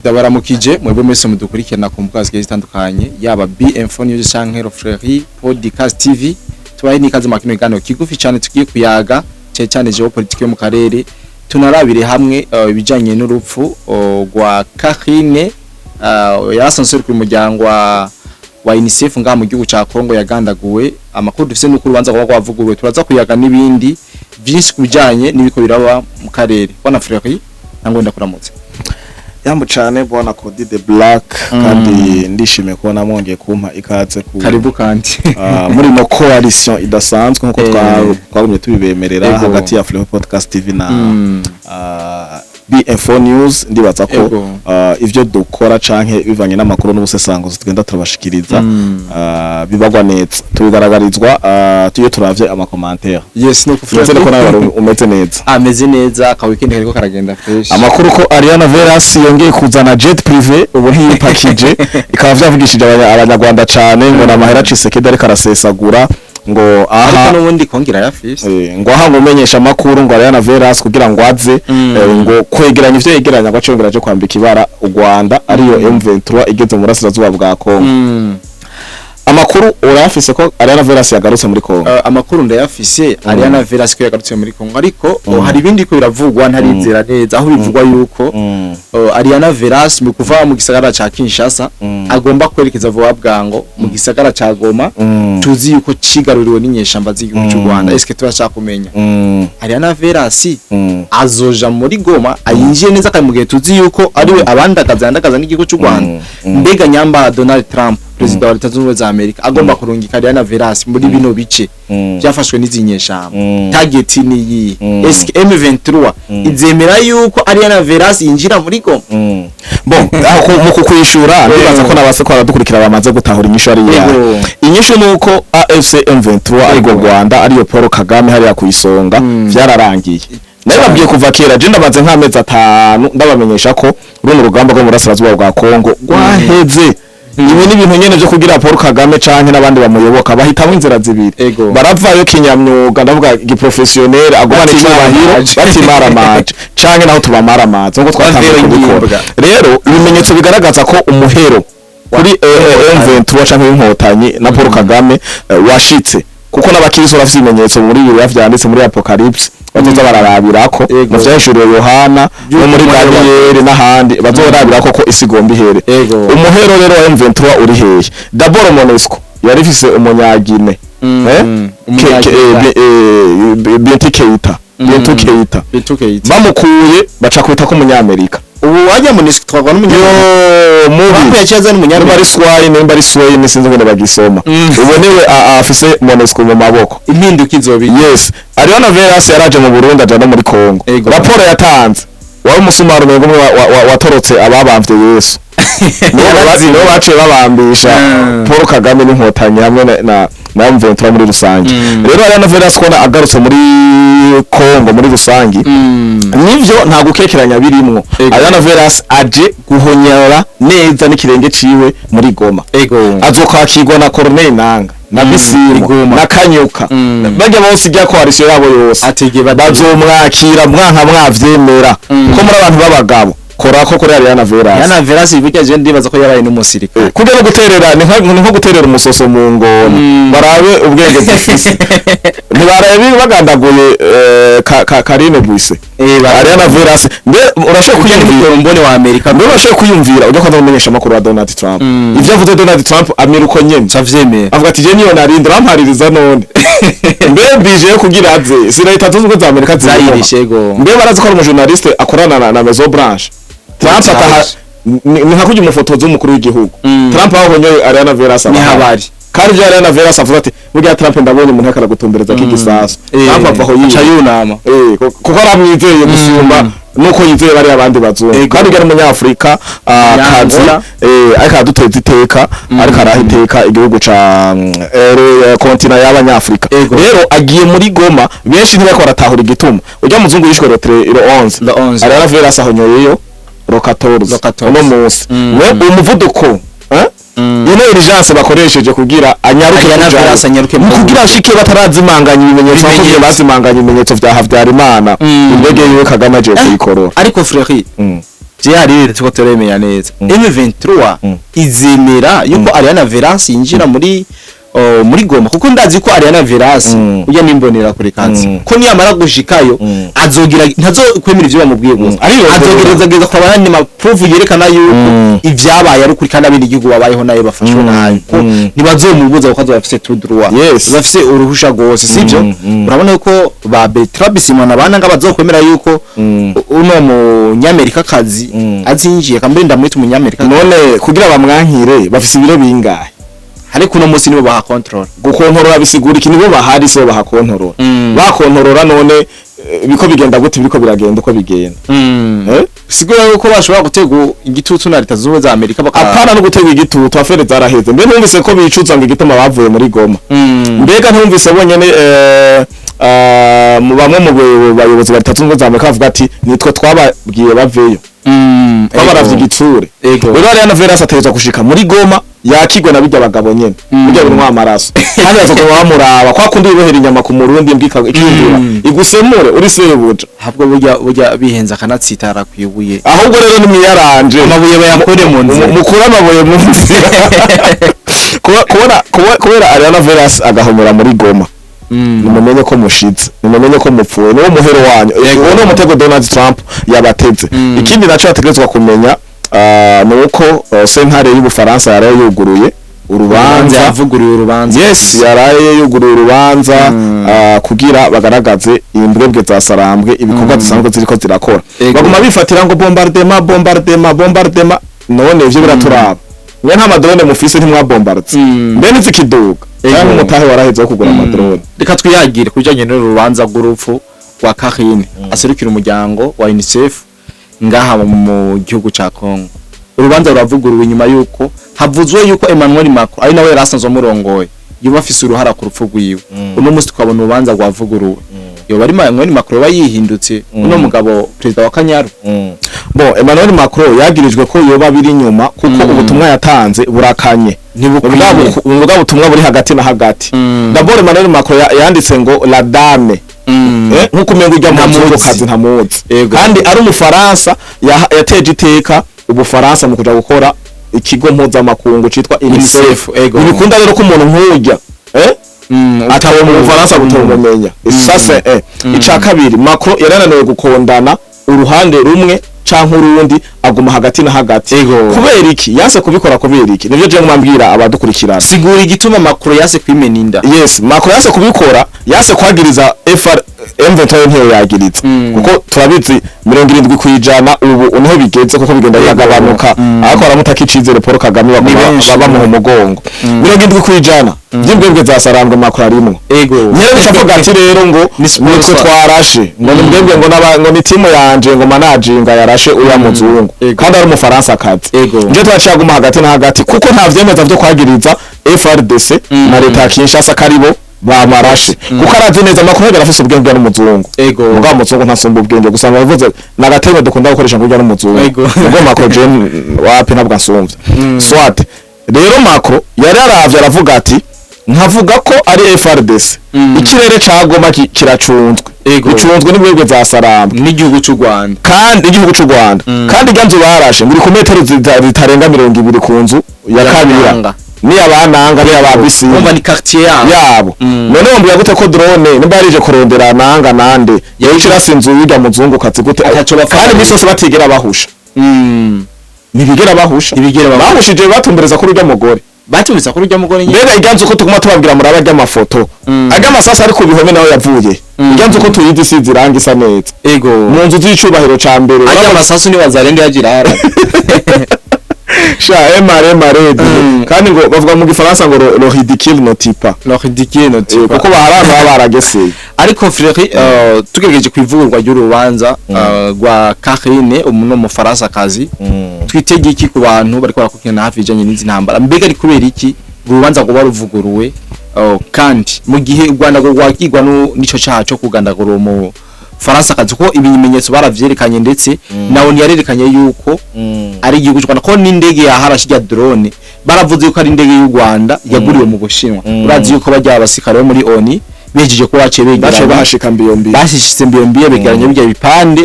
Ndabaramukije mwebwe mwese mudukurikirana ku mbuga zigiye zitandukanye, yaba BM4 News canke Fleury Podcast TV. Tubahe n'ikaze mu kino kiganiro kigufi cyane tugiye kuyaga cyane cyane géopolitique yo mu karere, tunarabire hamwe ibijanye n'urupfu rwa Karine yarasanzwe ku muryango wa UNICEF ngaha mu gihugu ca Kongo yagandaguwe. Amakuru dufise nuko urubanza rwa rwavuguruwe. Turaza kuyaga n'ibindi vyinshi kubijanye n'ibiko biraba mu karere. Bwana Fleury, nangwe ndakuramutse. Yambu cane, bwana Cody the Black, kandi ndishimiye kubona mwongeye kumpa ikaze ku Karibu kandi. Muri no coalition idasanzwe nkuko twagumye tubibemerera hagati ya Fleury Podcast TV na BF4 News. Ndibaza ko ivyo dukora canke bivanye n'amakuru n'ubusesanguzi tugenda turabashikiriza bibagwa neza, tubigaragarizwa tuyo turavye ama commentaires. Yes, no. Nizere ko nawe umeze neza. Ameze neza, ka weekend kariko karagenda fresh. Amakuru ko Ariana Veras yongeye kuzana jet privé, ubu ntiyipakije, ikaba vyavugishije abanyarwanda cane, ngo namahera Tshisekedi ariko arasesagura, ngo ariko aha n'ubundi kongera yafise. Ngo aha ngo umenyesha amakuru ngo Ariana Veras kugira ngo aze ngo kwegeranya ivyo yegeranya, ngo acongera aje kwambika ibara u Rwanda, ariyo M23 igeze mu burasirazuba bwa Kongo. Amakuru urayafise ko Ariana Veras yagarutse muri Kongo? Amakuru ndayafise, Ariana Veras ko yagarutse muri Kongo, ariko hari ibindi ko biravugwa ntarizera neza, aho bivugwa yuko Ariana Veras mu kuva mu gisagara ca Kinshasa agomba kwerekeza vuba bwango mu gisagara ca Goma, tuzi yuko cigaruriwe n'inyeshamba z'igihugu cy'u Rwanda. Eske turashaka kumenya Ariana Veras azoja muri Goma ayinjiye neza, kandi mu gihe tuzi yuko ariwe abandagaza yandagaza n'igihugu cy'u Rwanda? Mbega nyamba Donald Trump, perezida wa Leta Zunze Ubumwe za Amerika, agomba kurungika Ariana Veras muri bino bice byafashwe n'izi nyeshamba, target ni iyi? Eske M23 izemera yuko Ariana Veras yinjira muri Goma? Bon, aho mu kukwishura, ndibaza ko nabase ko baradukurikira bamaze gutahura inyishu ari yayo. Inyishu ni uko AFC M23, ariko Rwanda, ariyo Paul Kagame hariya ku isonga, vyararangiye. Nababwiye kuva kera, je ndamaze nk'amezi 5 ndabamenyesha ko runo rugamba rwo mu burasirazuba bwa Kongo rwaheze. Ibi ni ibintu nyene vyo kugira Paul Kagame canke n'abandi bamuyoboka bahitamwo inzira zibiri. Baravayo kinyamyuga, ndavuga gi professionnel, agumana icyubahiro, batimaramaje, canke naho tubamaramaze nkuko twatangiye Bavera kubikora. ingimbwa. Rero ibimenyetso bigaragaza ko umuhero kuri M23 canke inkotanyi na Paul Kagame washitse, kuko n'abakristo bafite ibimenyetso muri Bibiliya vyanditse muri Apocalypse bazoza bararabirako, mu vyahishuriwe Yohana no muri Daniyeli n'ahandi, bazorabirako ko isi igomba ihere. Umuhero rero wa M23 uri hehe? D'abord MONUSCO yari ifise umunyagine, eh? Umunyagine. Bintu Keita, Bintu Keita. Bintu Keita. Bamukuye baca kwita ko umunyamerika. Ubu wajya mu Nisco twagwa n'umunyamerika. Yo mubi. Trump yaciye azana Nimba umunyamerika. ari Swahili, nimba ari Swahili, sinzi ngene bagisoma. Ubu niwe afise MONUSCO mu maboko. Impinduka izobi. Yes, Ariana Veras yaraje mu Burundi, aja no muri Kongo. Raporo yatanze wari umusumari umengo umwe watorotse ababamvye Yesu, nibo baciye babambisha Paul Kagame n'inkotanyi hamwe na M23 muri rusange. Rero Ariana Veras kubona agarutse muri Kongo muri rusange, nivyo, nta gukekeranya birimwo. Ariana Veras aje guhonyora neza n'ikirenge ciwe muri Goma. Azokwakirwa na Corneille Nanga na Bisimwa Igoma. na Kanyuka, bajya bose ijya coalition yabo yose. Atege bate. Bazomwakira mwanka mwavyemera, ko muri abantu b'abagabo kora ko kuri Ariana Veras. Ariana Veras burya je ndibaza ko yabaye n'umusirikare. Kujya no guterera ni nko guterera umusoso mu ngona, barabe ubwenge dufise. Ntibarabe bagandaguye Karine Bwise. Ariana Veras, mbe urashobora Ujya kwiyumvira n'umutombone wa Amerika. Mbe urashobora kwiyumvira ujya kwanza kumenyesha amakuru wa Donald Trump, ivyo avuze Donald Trump amira uko nyene? Cavyemeye. Avuga ati: "Je niyo narinde urampaririza none mbe bije yo kugira aze si Leta Zunze Ubumwe za Amerika zimuha." Zayirishe, ego. Mbe barazi ko ari umujournaliste akorana na Maison Blanche? Trump ataha ni nka kurya umufotozi w'umukuru w'igihugu. Trump aho abonye Ariana Veras aba Niho ahari. abari. Kandi ibyo Ariana Veras avuga ati: "Burya Trump ndabonye umuntu ariko aragutumbereza k'igisasu." Trump ava aho aca yiwe yunama. Kuko aramwizeye gusumba nuko yizeye bariya abandi bazungu. Kandi yari umunyafurika kazi Angola. Ariko araduteza iteka, ariko araha iteka igihugu ca continent y'abanyafurika. Rero agiye muri Goma, benshi ntibariko baratahura igituma ujya muzungu yishwe le 11. Le 11. Ariana Veras ahonyoyeyo le 14. Le 14. Uno munsi we umuvuduko, eh? Ino urgence bakoresheje kugira anyaruke Ariana kujayo. Veras anyaruke Mu mu kugira ashike batarazimanganya ibimenyetso Ibimenyetso. kugira bazimanganya ibimenyetso vya Habyarimana, indege yiwe Kagame agiye kuyikorora. Ariko Fleury, Je hari ibintu turiko turemenya neza. M23 izemera yuko Ariana Veras yinjira muri Goma, kuko ndazi ko Ariana Veras ujya nimbonera kure kanzi ko niyamara gushikayo azogira, ntazokwemera ivyo bamubwiye gusa, azogereza kwa bandi ma proof yerekana yuko ivyabaye ari ukuri, kandi abindi gihugu babayeho nayo bafashwe nabi, ko ntibazomubuza kuko azoba afise tout droit, bafise uruhusha rwose, sivyo? Urabona yuko ba Bertrand Bisimwa nabana nga bazokwemera yuko uno munyamerika kazi azinjiye, kambere ndamwita umunyamerika. None kugira bamwankire bafise ibiro bingahe? Ariko uno munsi nibo baha control. Gukontorora bisigura iki? Nibo bahari, so bahakontorora, bakontorora none biko bigenda gute? Biriko biragenda uko bigenda. Eh? Sigura yuko bashobora gutega igitutu na Leta Zunze Ubumwe za Amerika baka Apana no gutega igitutu, affaire zaraheze. Mbe ntumvise ko bicuza ngo igituma bavuye muri Goma? Mbega ntumvise bonyene mu bamwe mu bayobozi ba Leta Zunze Ubumwe za Amerika bavuga ati nitwe twababwiye baveyo, twabaravye igitsure? Rero Ariana Veras ategerezwa gushika muri Goma yakigwe na bijya bagabo nyene, bijya binwa amaraso, kandi bazoguma bamuraba kwa kundi wibohera inyama ku murundi mbwika ikindura igusemure uri sebuja. Ahubwo burya bihenze akanatsitara kwibuye. Ahubwo rero nimwiyaranje. Amabuye bayakure mu nzira. Mukure amabuye mu nzira. Kubera Ariana Veras agahomera muri Goma, nimumenye ko mushize, nimumenye ko mupfuye, niwo muhero wanyu. Uwo ni umutego Donald Trump yabateze. Ikindi naco bategerezwa kumenya ni uko sentare y'Ubufaransa yaraye yuguruye urubanza. Yavuguruye urubanza. Yes, yaraye yuguruye urubanza kugira bagaragaze imbwebwe za Sarambwe ibikorwa zisanzwe ziriko zirakora. Baguma bifatira ngo bombardement, bombardement, bombardement. None ivyo biraturaba? Mwe nta ma drone mufise, ntimwabombarde. Mbe ntizikiduga? Cyangwa umutahe waraheze wo kugura ama drone? Reka twiyagire ku bijyanye n'urubanza rw'urupfu rwa Karine aserukira umuryango wa UNICEF ngaha mu gihugu ca Congo. Urubanza ruravuguruwe nyuma yuko havuzwe yuko Emmanuel Macron ari nawe yari asanzwe amurongoye yoba afise uruhara ku rupfu rwiwe. Uno munsi tukabona urubanza rwavuguruwe, yoba ari Emmanuel Macron yoba yihindutse, uno mugabo perezida wa Kanyaru? Bon, Emmanuel Macron yagirijwe ko yoba biri inyuma, kuko ubutumwa yatanze burakanye. Ntibukwiye. Bwa butumwa buri hagati na hagati. D'abord Emmanuel Macron yanditse ngo la dame, nkuko umengo ujya mu Ntamuzi. nzungukazi ntamuzi, kandi ari umufaransa yateje iteka Ubufaransa mu kuja gukora ikigo mpuzamakungu citwa UNICEF. UNICEF, ego. Ntibikunda rero ko umuntu nk'urya atawe mu Bufaransa butomumenya. Ça c'est un. Ica kabiri, Macron yarananiwe gukondana uruhande rumwe canke urundi, aguma hagati na hagati. Kubera iki yanse kubikora? Kubera iki? Nivyo je mwambwira abadukurikirana. Sigura igituma Macron yase kwimena inda. Yes, Macron yanse kubikora, yanse kwagiriza FR M23, ntiyo yagiriza, kuko turabizi 70% ubu niho bigeze, kuko bigenda biragabanuka, ariko baramutaka icizere Paul Kagame, baguma Ni benshi. bamuha umugongo. 70% by'imbwebwe za Sarambwe Macron arimwo. Nyene bicavuga ati rero ngo Ni sponsor. nitwe twarashe, ngo ni mbwebwe, ngo naba ngo ni timu yanje, ngo manajinga yarashe uriya muzungu, kandi ari umufaransa kazi. Nje twaciye aguma hagati na hagati kuko nta vyemeza vyo kwagiriza FRDC na leta ya Kinshasa karibo bamarashe, kuko arazi neza Macron arafise ubwenge n'umuzungu. Mugabo umuzungu ntasumba ubwenge gusa, bavuze nagatebe dukunda gukoresha ngo urya n'umuzungu. Ubwo Macron je wapi, ntabwo ansumvye. Soit rero Macron yari aravye aravuga ati nkavuga ko ari FRDC, ikirere ca Goma kiracunzwe, gicunzwe n'ibwebwe za Sarambwe n'igihugu cy'u Rwanda. Kandi igihugu c'u Rwanda, kandi irya nzu barashe ngo iri ku metero zitarenga 20 ku nzu ya Kabira. Nanga. Niya bananga, niya ba bisi. Umva, ni quartier yabo. Yabo. None wambwira gute ko drone nimba yarije kurondera nanga nande yayica irasa inzu y'urya muzungu kazi gute? Ataco bapfa. Kandi imisi yose batigera bahusha. Ntibigera bahusha. Ntibigera bahusha. Bahushije batumbereza kuri urya mugore. Batumvise kuri urya mugore nyine. Mbega irya nzu ko tuguma tubabwira muraba arya amafoto, arya amasasa ari ku bihome naho yavuye? Irya nzu ko tuyizi isize irangi isa neza, mu nzu z'icubahiro ca mbere. Ajya amasasu ni wazarende yagira. Sha emare emare. Kandi ngo bavuga mu gifaransa ngo le ridicule ne tue pas. Le ridicule ne tue pas. Kuko bahari baba barageseye. Ariko Fleury, tugerageje kwivugurwa ry'urubanza rwa Karine umuntu w'umufaransa kazi, twitege iki ku bantu bariko barakurikirana hafi ibijanye n'izi ntambara? Mbega ari kubera iki urubanza rwoba ruvuguruwe, kandi mu gihe u Rwanda rwo rwakigwa n'ico caha co kugandagura uwo mufaransa kazi, ko ibimenyetso baravyerekanye, ndetse nawe ntiyarerekanye yuko ari igihugu cy'u Rwanda, ko n'indege yaharashe irya drone baravuze yuko ari indege y'u Rwanda yaguriwe mu Bushinwa? Urazi yuko bajya abasirikare bo muri ONU bejeje ko baciye baciye begeranya bahashika mbiyo mbiyo. bashishitse mbiyo mbiyo, begeranya bijya bipande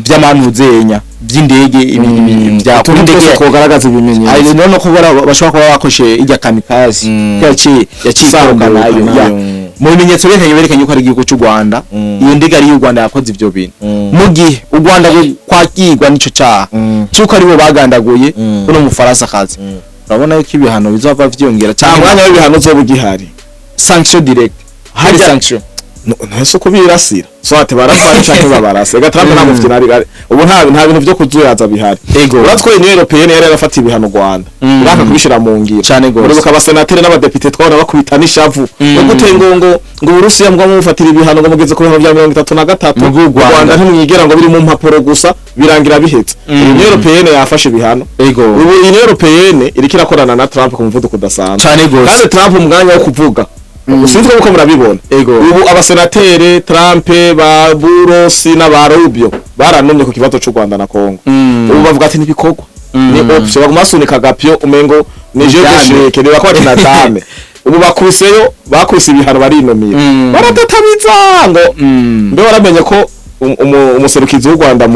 vy'amantuzenya. by'indege bya Utuntu indege twose twogaragaza ibimenyetso. Ayo none ko bashobora kuba bakoresheje ijya kamikaze yaciye Sambuka ikoroka nayo nayo. ya. Mu bimenyetso berekanye yuko ari igihugu cy'u Rwanda, iyo ndege ari iy'u Rwanda yakoze ivyo bintu, mu gihe u Rwanda kwagirwa n'ico caha cy'uko aribo bagandaguye uno mufaransa kazi, urabona yuko ibihano bizova vyiyongera Nta cyangwa mwanya w'ibihano uzoba ugihari. Sanction direct hari sanction. Ntese kubirasira soit barapfa canke babarase. Ega Trump nta mufite nari ubu, nta bintu vyo kuzuyaza bihari. Uratwaye Union Européenne yari yarafatiye ibihano u Rwanda, uraka kubishira mu ngiro. Cane gose. Uribuka abasenateri n'abadepite twabona bakubita n'ishavu no gute ngo Uburusiya mbwa mufatira ibihano, ngo mugeze ku bihano vya 33, Mu bw'u u Rwanda. Rwanda ntimwigera, ngo biri mu mpapuro gusa, birangira bihetse. Union Européenne yafashe ibihano. Ubu Union Européenne iriko irakorana na Trump ku muvuduko udasanzwe. Cane gose. Kandi Trump umwanya wo kuvuga usinzwe uko murabibona. Ubu abasenateri Trump, ba Burosi n'aba Rubio baranumye ku kibazo c'u Rwanda na Congo. Ubu bavuga ati ntibikorwa, ni option, baguma basunika agapyo umengo ni jeu Dame. d'échec, ni bakora na dame. Ubu bakuseyo, bakuse ibihano, barinomira, baratatamiza ngo mbe waramenye ko umuserukizi w'u Rwanda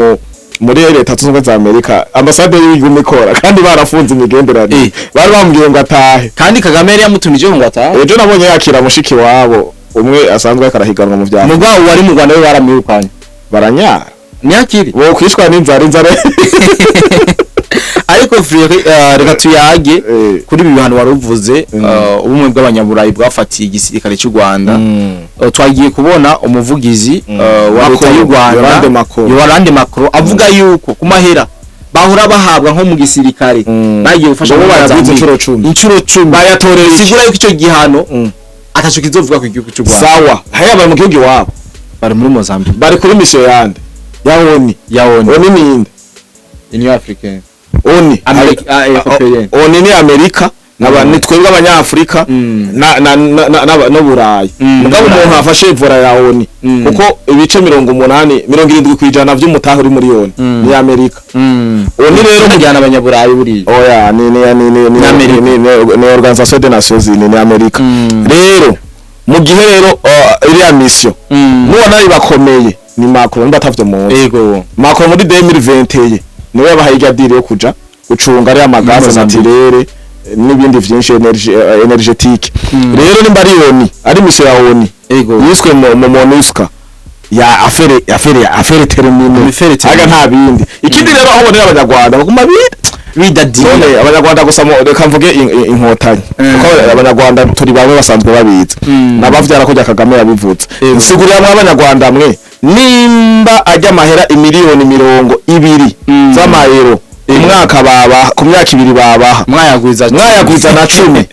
muri Leta Zunze Ubumwe za Amerika, ambasade y'igihugu ikora kandi barafunze imigenderanire, bari bamubwiye ngo atahe. Kandi Kagame yari yamutumije ngo atahe. Ejo nabonye yakira mushiki wabo umwe asanzwe ariko arahiganwa mu vya Mugabo wari mu Rwanda we baramwirukanye. Baranyara. Ntiyakiri. Bo kwishwa n'inzara, inzara. Ariko Fleury, reka tuyage kuri ibi bihano wari uvuze, ubumwe bw'abanyaburayi bwafatiye igisirikare cy'u Rwanda. Twagiye kubona umuvugizi wa leta Macron, y'u Rwanda, Yolande Macron. Yolande Macron, avuga yuko ku mahera bahora bahabwa nko mu gisirikare bagiye gufasha Ngo bo muri bayagwiza Mozambique. incuro 10. Incuro 10 Bayatoreye iki? Sigura yuko icyo gihano ataco kizovuga ku gihugu cy'u Rwanda. Sawa, haya bari mu gihugu iwabo. Bari muri Mozambique. Bari kuri mission yande? Ya ONU. Ya ONU. ONU ni inde? Union Africaine. ONU. Amerika, européenne. ONU ni Amerika naba ni twebwe abanyafrika na no Burayi. Mugabo umuntu afashe ivura ya ONU, kuko ibice 80, 70% vy'umutahe uri muri ONU ni Amerika. ONU rero mujyana abanyaburayi buriya. Oya, ni Ni Amerika. ni Organisation des Nations Unies, ni Amerika. Rero mu gihe rero iriya mission nubona bibakomeye, ni Macron ndatavyo muzi. Macron muri 2021 niwe yabahaye irya deal yo kuja gucunga ariya ma gaz Mozambique. naturel n'ibindi vyinshi, energy, énergétique. Rero nimba ari ONU, ari mission ya ONU yiswe mu MONUSCO, ya affaire terminée. Affaire terminée. Aga nta bindi. Ikindi rero, aho bonera abanyarwanda baguma bidadira. None abanyarwanda gusa, reka mvuge inkotanyi, kuko abanyarwanda turi bamwe, basanzwe babizi nabavyara ko rya Kagame yabivuze. Nsigurira mwe abanyarwanda mwe, nimba ajya amahera imiliyoni 20 z'amayero ku mwaka babaha, ku myaka 2 babaha, mwayagwiza mwayagwiza na 10,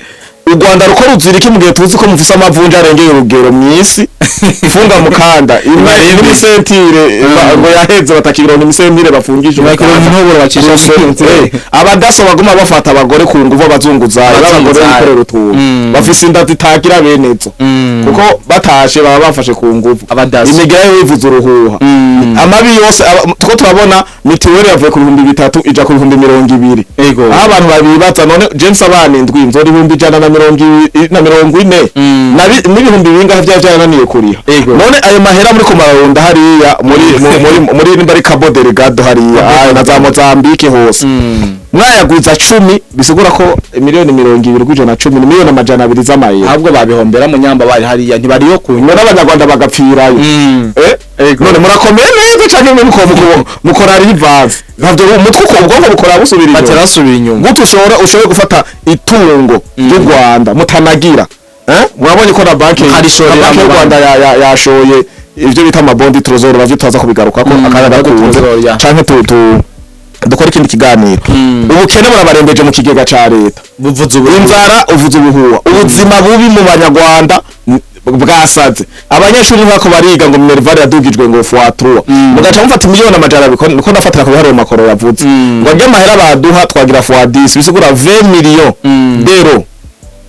u Rwanda ruko ruzira iki mu gihe tuzi ko mufise amavunja arengeye urugero mw'isi? Funga mukanda imwe n'imisentire ngo yaheze, batakironka imisentire bafungisha. Bakironka intoboro bacisha mu Abadaso baguma bafata abagore ku nguvu, abazunguzayi b'abagore bikorera utuntu, bafise inda zitagira benezo, kuko batashe baba bafashe ku nguvu. Abadaso. Imigera yo yivuza uruhuha. Amabi yose tuko turabona mitiweli yavuye ku 3000 ija ku 200,000. Aho abantu babibaza, none James abana indwi nzora 120,000 na 40 n'ibihumbi bingahe vyaba vyarananiye kuriha? None ayo mahera muri kumararunda hariya muri nimba ari Cabo Delgado hariya, na za Mozambique hose, mwayagwiza 10, bisigura ko miliyoni 20 kwijana 10 ni miliyoni 200 z'amayero. Ahubwo babihombera mu nyamba, bari hariya ntibariyo ku None abanyarwanda bagapfirayo. None murakomeye neza canke mwe mukora rivaze ntabyo umutwe uko ubwonko bukora busubira inyuma? Batera basubira inyuma. Gute ushobora gufata itungo ry'u Rwanda mutanagira? Murabonye ko na banki Mukarishorera na banki y'u mu Rwanda yashoye ivyo bita ama bons du trésor, bavyo tuza kubigarukako akanya bond gakunze trésor, ya. canke tu dukora ikindi kiganiro. Ubukene burabarembeje mu kigega ca leta. Buvuze ubu. Inzara uvuze ubuhuha, ubuzima bubi mu banyarwanda bwasaze, abanyeshuri ntako bariga, ngo minerval yadugijwe ngo fois 3, mugaca mufata miliyoni 200, niko ndafatira ku biharuro Macron yavuze, ngo ajye amahera baduha twagira fois 10, bisigura 20 millions d'euros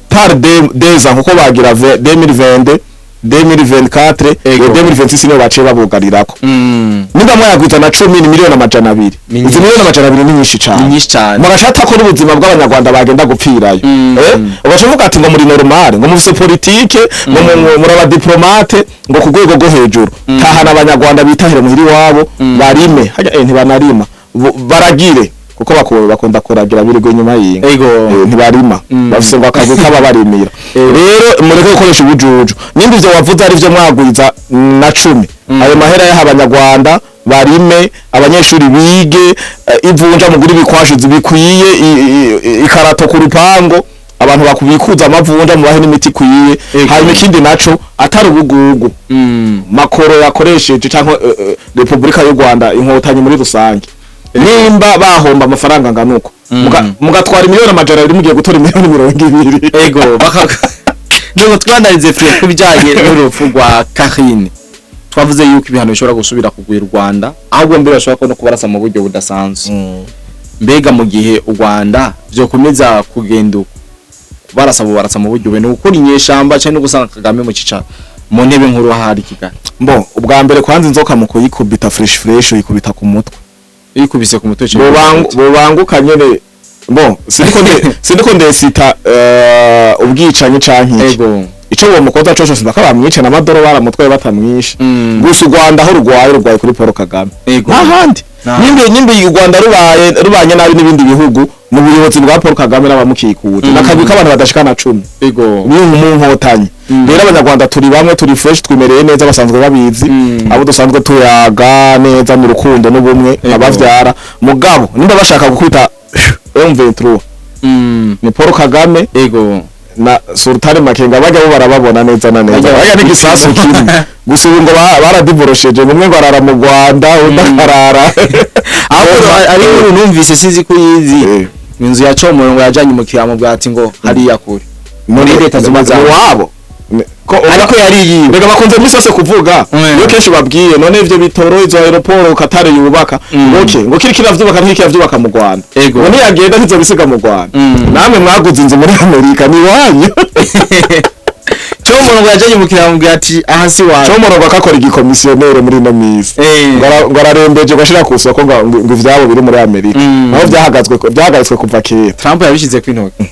par 2 ans, kuko bagira 2022, 2024, 2026 niyo baciye babugarirako. Niba mwayagwiza na 10 ni miliyoni 200. Ni Izi nyinshi. miliyoni 200 ni nyinshi cane. Ni nyinshi cane. Murashata ko n'ubuzima bw'abanyarwanda bagenda gupfirayo. Ugaca uvuga ati ngo muri normal, ngo mufise politike, ngo muri abadiplomate, ngo ku rwego rwo hejuru. Tahana abanyarwanda bitahire muhiri wabo barime hajya, ntibanarima. Baragire kuko bakunda kuragira birirwa inyuma y'inka. Ntibarima, bafise ngo akazi k'ababarimira. Rero mureke gukoresha ubujuju. Nimba ivyo wavuze ari vyo, mwagwiza na 10 ayo mahera yaha abanyarwanda barime, abanyeshuri bige, ivunja mugura ibikwashu bikwiye, ikarato ku rupango, abantu bakubikuza amavunja, mubahe n'imiti ikwiye. Hanyuma ikindi naco, atari ubugugu makoro yakoresheje cyangwa Repubulika y'u Rwanda, Inkotanyi muri rusange, nimba bahomba amafaranga angana uko, mugatwara 200 miliyoni, mugiye gutora 20 miliyoni. Ego, baka nuko twandarize frère ku bijanye n'urupfu rwa Karine. Twavuze yuko ibihano bishobora gusubira kugwira u Rwanda, ahubwo mbere bashobora no kubarasa mu buryo budasanzwe. Mbega mu gihe u Rwanda vyokomeza kugenda uko, barasa barasa mu buryo ni gukora inyeshamba cyangwa no gusanga Kagame mu cicaro mu ntebe nkuru ahari Kigali? Mbo ubwa mbere kwanza, inzoka mu kuyikubita fresh fresh uyikubita ku mutwe. Yikubise ku mutwe. Bobanguka nyene. Bo sindiko ndesita ubwicanyi canke iki. Ico uwo mukoza coco sindaka bamwice n'amadoro baramutwaye batamwishe. Gusa u Rwanda aho rugwaye kuri Paul Kagame, ntahandi. Nimba u Rwanda rubaye rubanye nabi n'ibindi bihugu mu buyobozi bwa Paul Kagame n'abamukikuje, n'akagwi k'abantu badashika na 10 ni mu Nkotanyi. Rero abanyarwanda turi bamwe, turi fresh, twimereye neza, basanzwe babizi, abo dusanzwe tuyaga neza mu rukundo n'ubumwe, abavyara. Mugabo nimba bashaka gukubita M23, ni Paul Kagame na Sultani Makenga. Bajya bo barababona neza na neza. Bajya. Bajya n'igisasu kimwe gusa. Ubu ngo baradivorosheje, umwe ngo arara mu Rwanda, undi akarara Ahubwo ari inkuru numvise, sinzi ko yizi, inzu ya Comoro ngo yajanye umukiriya mu bwati ngo hariya kure muri Leta Zunze Ubumwe za wabo ko. Ariko yari yiwe. Rega bakunze misi yose kuvuga. Iyo kenshi babwiye none ivyo bitoro, izo aéroport Qatar yubaka, okay, ngo kiri kiravyubaka, ntikiravyubaka mu Rwanda, ngo niyagenda ntizobisiga mu Rwanda. Namwe mwaguze inzu muri Amerika ni wanyu. Comoro ngo yajanye umukiriya mu bwati aha si wawe. Comoro ngo akakora igikomisiyonere muri ino misi, ngo ararembeje, ngo ashira ku isoko, ngo ivyabo biri muri Amerika, naho byahagaritswe kuva kera. Trump yabishize ku intoki.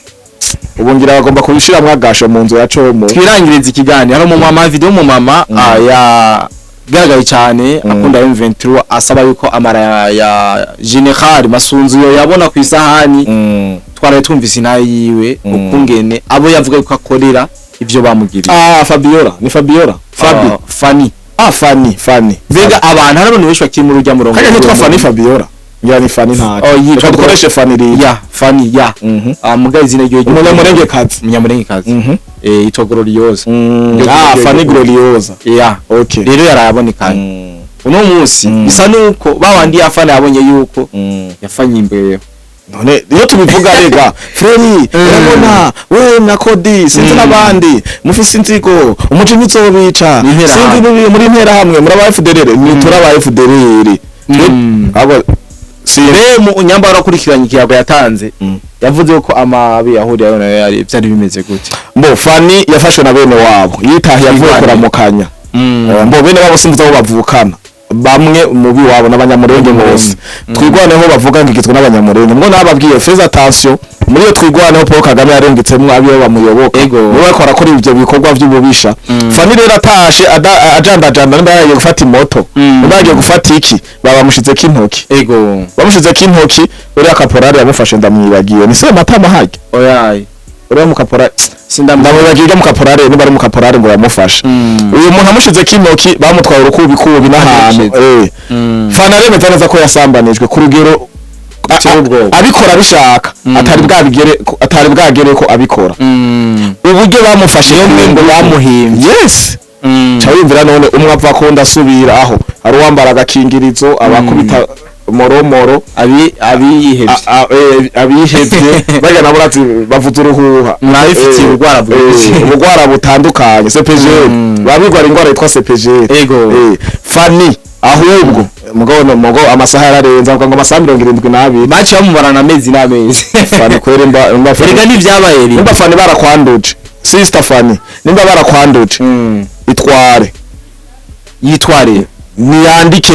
Ubu ngira bagomba kubishiramwo agasho mu nzu ya Comoro. Twirangiriza ikiganiro, hari umumama, video y'umumama yagaragaye cyane akunda M23, asaba yuko amara ya General Masunzu yo yabona ku isahani. Twaraye twumvise inayo yiwe, ukungene abo yavuga ko akorera ivyo bamugiriye. Ah, Fabiola, ni Fabiola, Fabi. Ah, Fanny. Ah, Fanny, Fanny. Mbega abantu, hari abantu benshi bakiri muri urya murongo. Kanya nitwa Fanny Fabiola, ngira ni Fanny ntacyo. Oh, yitwa. Reka dukoreshe Fanny rero. Ya Fanny ya. Ah, muga izina ryo Umunyamurengekazi. Umunyamurengekazi. Yitwa Gloriosa. Ah, Fanny Gloriosa. Ya. Okay. Rero yarayabonekanye uno munsi, bisa nuko babandi yafana yabonye yuko yafanye imbeho. None iyo tubivuga, rega Freri, urabona we na Kodi, sinzi n'abandi mufise inzigo, umujinya uzobica. Ni interahamwe. Sinzi muri interahamwe, muri aba FDLR, ni turi aba FDLR. Abo si Be mu nyambaro akurikiranye ikiyago yatanze, yavuze ko amabi yahuriye nayo yari byari bimeze gute? Mbo Fanny yafashwe na bene wabo yitahiye avuye Twigwane. kuramukanya. Mbo bene wabo simvuze aho bavukana, bamwe mu biwabo n'abanyamurenge bose. Twigwaneho bavuga ngo igizwe n'abanyamurenge, ngo nababwiye fais attention muri iyo Twigwaneho. Paul Kagame yarengetsemo abiyo bamuyoboka, niwe bariko barakora ivyo bikorwa vy'ububisha. Fanny rero atashe ajandajanda, nimba yagiye gufata imoto, nimba yagiye gufata iki, babamushizeko intoki. Bamushizeko intoki. Uriya kaporari yamufashe ndamwibagiye, ni Sematama harya? Oyaye. Uriya mukaporari Sindamwibagiye. ndamwibagiye, uriya mukaporari niba ari mukaporari ngo yamufashe. Uyu muntu amushizeko intoki, bamutwaye urukubikubi n'ahantu. Fana aremeza neza ko yasambanijwe ku rugero Biteye ubwoba. abikora abishaka, atari bwagere ko abikora. Uburyo bamufashe Niyo ku ngo bamuhimbye. Yes. Ca wiyumvira none umwe ava ko ndasubira aho hari uwambara agakingirizo abakubita moromoro. Abiyihevye. Abihevye barya nabo urazi bavuza uruhuha. Mwabifitiye ubugwara bwinshi. Ubugwara butandukanye, CPGL, babigwara ingwara yitwa CPGL. Fani ahubwo mugabo no mugabo amasaha yararenze, avuga ngo amasaha 72. Baciye bamubarana amezi n'amezi. Fani kwere mba Fani. Erega ntivyabaye rimwe. Nimba Fani barakwanduje, sister Fani, nimba barakwanduje, itware. Yitware. Niyandike,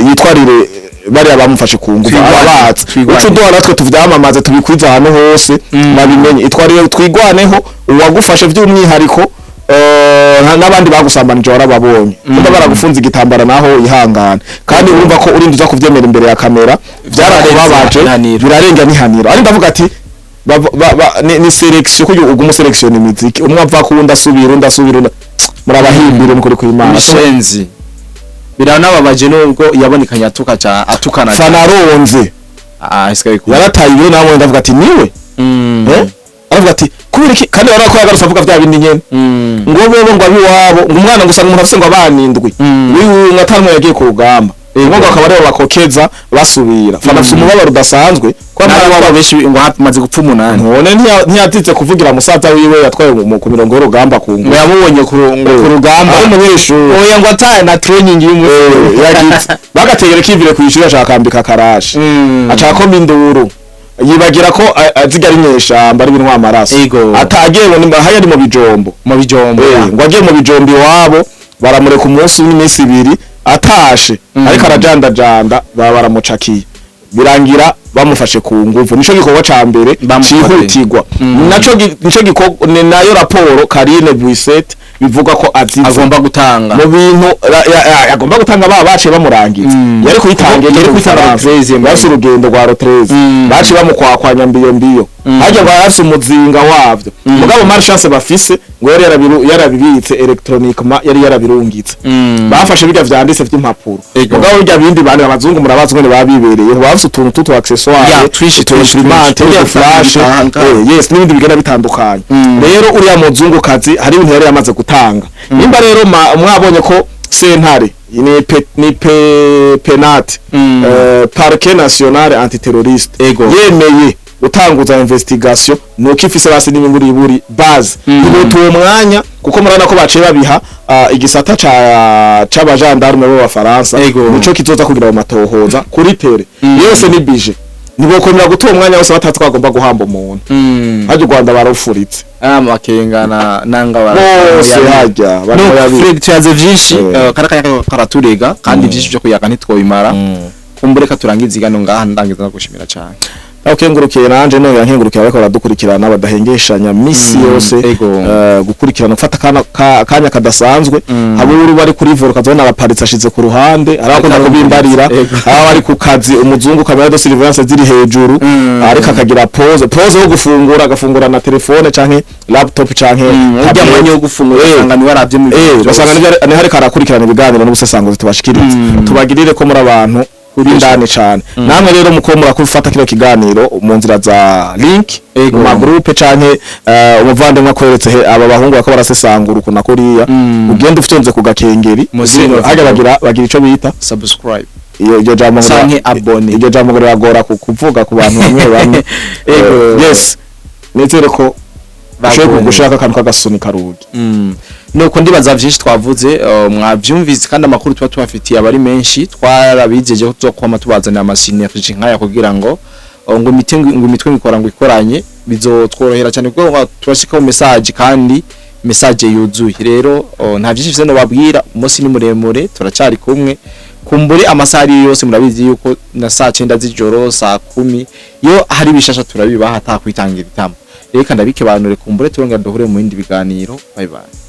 yitwarire, bariya bamufashe ku ngufu. Twigwane. Ababatse. Twigwane. Uca uduha natwe tuvyamamaze, tubikwize ahantu hose, babimenye. Itwarire Twigwaneho uwagufashe by'umwihariko. N'abandi bagusambanije warababonye, kuko baragufunze igitambara naho ihangane, kandi urumva ko urinda uza kuvyemera imbere ya kamera, byarakubabaje. Ihaniro. Birarenga n'ihaniro. Ariko ndavuga ati ni sélection, kuko uguma sélection imiziki, umwe ava ku wundi, asubira undi, asubira undi, murabahimbira mukuri kw'Imana. Ibishenzi biranababaje nubwo yabonekanye atuka atukana. Fanaronze. Ah, isigaye ku Yarataye ibiro namwe, ndavuga ati niwe. Eh, aravuga ati kubera iki? Kandi urabona ko yagarutse avuga bya bindi nyene, ngo bobo ngo abiwabo, ngo umwana ngo usanga umuntu afise ngo abana indwi, wiwe ngo atanumwe yagiye ku rugamba, ngo akaba aribo bakokeza basubira. Fana afise umubabaro udasanzwe ko n'ababo benshi ngo hamaze gupfa umunani. None ntiyatize kuvugira musaza wiwe yatwaye ku mirongo y'urugamba ku ngo yamubonye ngo ku rugamba ari umunyeshuri. Oya, ngo ataye na training y'umunsi. Yagize bagategera kivire ku ishuri, ashaka kambika karashi, ashaka ko induru, yibagira ko aziga ari inyeshamba, ari ibintu amaraso. Atagiye ngo nimba hari ari mu bijombo. Mu bijombo. Ngo agiye mu bijombo iwabo baramureka umunsi n'iminsi ibiri, atashe ariko arajandajanda, baba baramucakiye, birangira bamufashe ku nguvu. Nico gikorwa ca mbere Bamufate. cihutirwa. Naco nico gikorwa, ni nayo raporo Karine Buisset bivuga ko azize agomba gutanga mu bintu agomba gutanga, ba baciye bamurangiza. Yari kuyitangira. Yari kuyitanga le 13. Bafise urugendo rwa le 13, baciye bamukwakwanya mbiyo mbiyo, harya ngo yarafise umuzinga wavyo. Mugabo malchance bafise ngo yari yarabibitse électroniquement, yari yarabirungitse. Bafashe birya vyanditse vy'impapuro. Mugabo birya bindi bandi abazungu murabazi ngene baba bibereye, bafise utuntu tutu accessoire, Ya, twinshi, twinshi, imprimante, twinshi. flash, Bitanga. yes, n'ibindi bigenda bitandukanye. Rero uriya muzungukazi hari ibintu yari yamaze gutanga. Nimba rero mwabonye ko sentare ni penat, parquet national antiterroriste, yemeye gutanguza investigation, nuko ifise basi n'imiburiburi base ntibotuye umwanya, kuko murabona ko baciye babiha igisata c'abajandarume b'Abafaransa. Nico kizoza kugira mu matohoza kuri terrain yose, ni bije ntibokomera guta uwo mwanya wose batazi ko bagomba guhamba umuntu. Harya u Rwanda barufuritse. Amakenga na nanga bara bose harya no barimo. Fred, tuyaze vyinshi. Karakanya karaturega kandi vyinshi byo kuyaga ntitwobimara. Kumbure ka turangiza igano ngaha, ndangiza no gushimira cyane. Ukengurukiye nanje, nongera nkengurukiye abariko baradukurikirana badahengeshanya misi yose, gukurikirana, gufata akanya kadasanzwe. Haburu bari kuri volant, ukazabona araparitse, ashize ku ruhande, hari abakunda kubimbarira. Hari abari ku kazi, umuzungu caméra de surveillance ziri hejuru, ariko akagira pause yo gufungura, agafungura na telefone canke laptop canke Urya tablet. mwanya wo gufungura usanga ni waravye mu Basanga niho ariko arakurikirana ibiganiro n'ubusesanguzi tubashikiriza. Tubagirire ko muri abantu b'indani cane. Namwe rero muko murakufata kino kiganiro mu nzira za link, mu magroupe, canke umuvandimwe akweretse he aba bahungu bako barasesangura ukuntu kuriya, ugenda ufyonze ku gakengeri. Musi ino Harya bagira ico bita subscribe. Iyo iryo jambo ngo Canke abonné. Iryo jambo ngo riragora kuvuga ku bantu bamwe bamwe. Yes, nizere ko ushoboye Bagomba. gushaka akantu k'agasunika rugi. Nuko ndibaza vyinshi twavuze mwavyumvise, kandi amakuru tuba tubafitiye aba ari menshi. Twarabijeje ko tuzokwama tubazanira ama synergie nkaya kugira ngo ngo imitwe ngo imitwe mikora ngo ikoranye, bizotworohera cyane kuko ngo tubashikaho message kandi message yuzuye. Rero nta vyinshi mfise nobabwira, umunsi ni muremure, turacari kumwe kumbure amasaha ariyo yose. Murabizi yuko na saa 9 z'ijoro, saa 10, iyo hari bishasha turabibaha atakwitangira itama. Reka ndabikebanure, kumbure turongera duhure mu bindi biganiro. Bye bye.